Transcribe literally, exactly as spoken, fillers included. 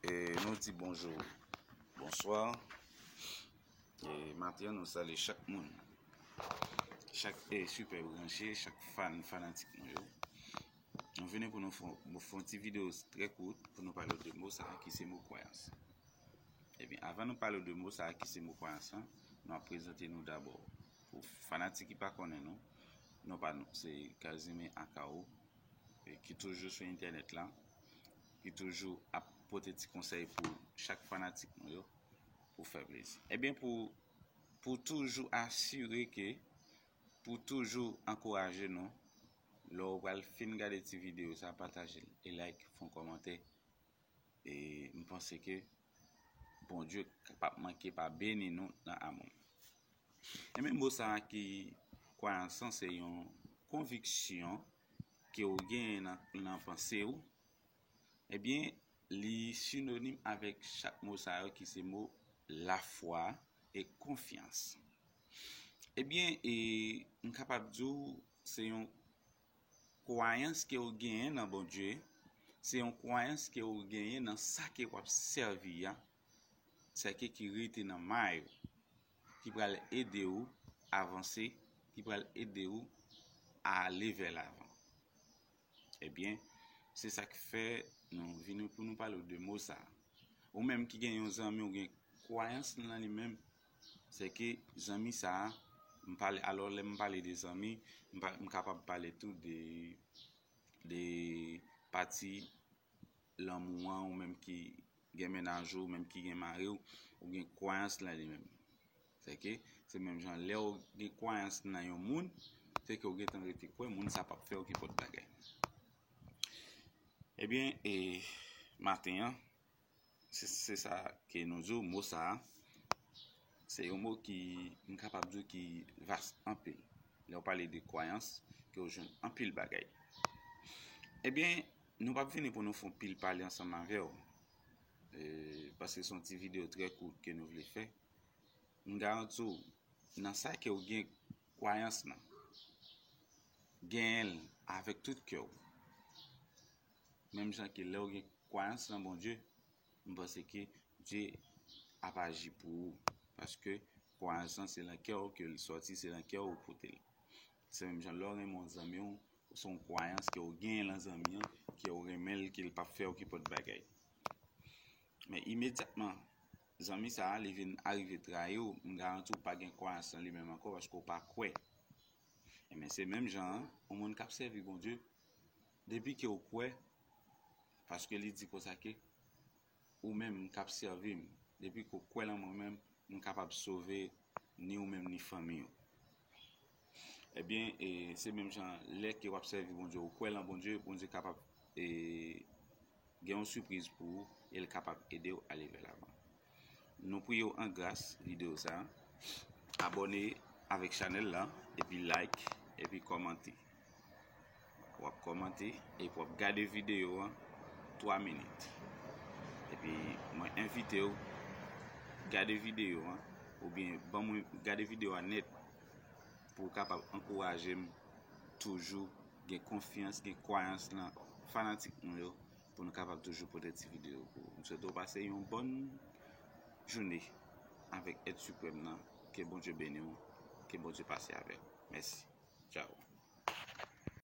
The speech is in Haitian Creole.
E, nou di bonjou, bonswa. E, maten an, nou salye chak moun. Chak, e, sipè branche, chak fan, fanatik nou yo. Nou vini pou nou fè, nou fè yon ti videyo trè kout pou nou pale de mo sa a ki se mo kwayans. Ebyen, avan nou pale de mo sa a ki se mo kwayans lan, nou ap prezante nou dabò. Pou fanatik ki pa konnen nou, non pa nou, se Casimir Akao, e, ki toujou sou entènèt la, ki toujou ap pote ti konsèy pou chak fanatik nou yo, pou fè plezi. Ebyen, pou, pou toujou asire ke, pou toujou ankouraje nou, lè w pral fin gade ti videyo sa, pataje l e like, fè yon kòmantè. E m panse ke Bondye p ap manke pa beni nou nan amou. Ebyen, mo sa a ki kwayans lan, se yon konviksyon ke w genyen nan, nan panse w. Ebyen, li sinonim avèk chak mo sa yo ki se mo lafwa e konfyans. Ebyen, e, m kapab di w, se yon kwayans ke w genyen nan Bondye, se yon kwayans ke w genyen nan sa ke w ap sèvi a, sa ke ki rete nan may ou, ki pral ede w avanse, ki pral ede w ale vè lavan. Ebyen, se sa k fè nou vini pou nou pale w de mo sa a. Ou menm ki gen yon zanmi, ou gen kwayans nan li menm, se ke zanmi sa a, m pale, alò, lè m pale de zanmi, m pa, m kapab pale tou de, de pati lanmou an, ou menm ki gen mennaj ou, ou menm ki gen mari w, ou gen kwayans nan li menm. Se ke, se menm jan, lè w gen kwayans nan yon moun, se ke w gentan rete kwè, moun sa p ap fè w kenpòt bagay. Ebyen, e, maten an, se, se sa ke nou di w, mo sa a, se yon mo ki, m kapab di w ki vas anpil. Lè w pale de kwayans, ke w jwenn anpil bagay. Ebyen, nou p ap vini pou nou fè yon pil pale ansanm avè w, e, paske se yon ti videyo trè kout ke nou vle fè. M garanti w, nan sa ke w gen kwayans lan, genyen l avèk tout kè w. Menm jan ke lè w gen kwayans nan Bondye, m panse ke Dye ap aji pou ou. Paske kwayans lan se nan kè w ke l sòti, se nan kè w ou pote l. Se menm jan lè w renmen yon zanmi w, se yon kwayans ke w genyen lan zanmi an, ke w renmen l, ke l p ap fè w kenpòt bagay. Men imedyatman, zanmi sa a, li vin arive trayi w, m garanti w pa gen kwayans nan li menm ankò, paske w pa kwè. Ebyen, se menm jan an, yon moun k ap sèvi Bondye, depi ke w kwè, paske li di konsa ke, ou menm k ap sèvi m, depi ke w kwè lan mwen menm, m kapab sove ni ou menm ni fanmi w. Ebyen, e, se menm jan, lè ke w ap sèvi Bondye, ou kwè lan Bondye, Bondye kapab, e, gen yon sipriz pou ou, e l kapab ede w ale vè lavan. Nou priye w an gras videyo sa a. Abòne avèk chanèl la, epi like, epi kòmante. W ap kòmante, epi w ap gade videyo an twa minit. Epi mwen envite w gade videyo an, oubyen ban mwen gade videyo a nèt pou w kapab ankouraje m toujou gen konfyans, gen kwayans nan fanatik nou yo, pou nou kapab toujou pote ti videyo pou ou. M swete w pase yon bòn jounen avèk èt siprèm nan. Ke Bondye beni w. Ke Bondye pase avè w. Mèsi. Tchao.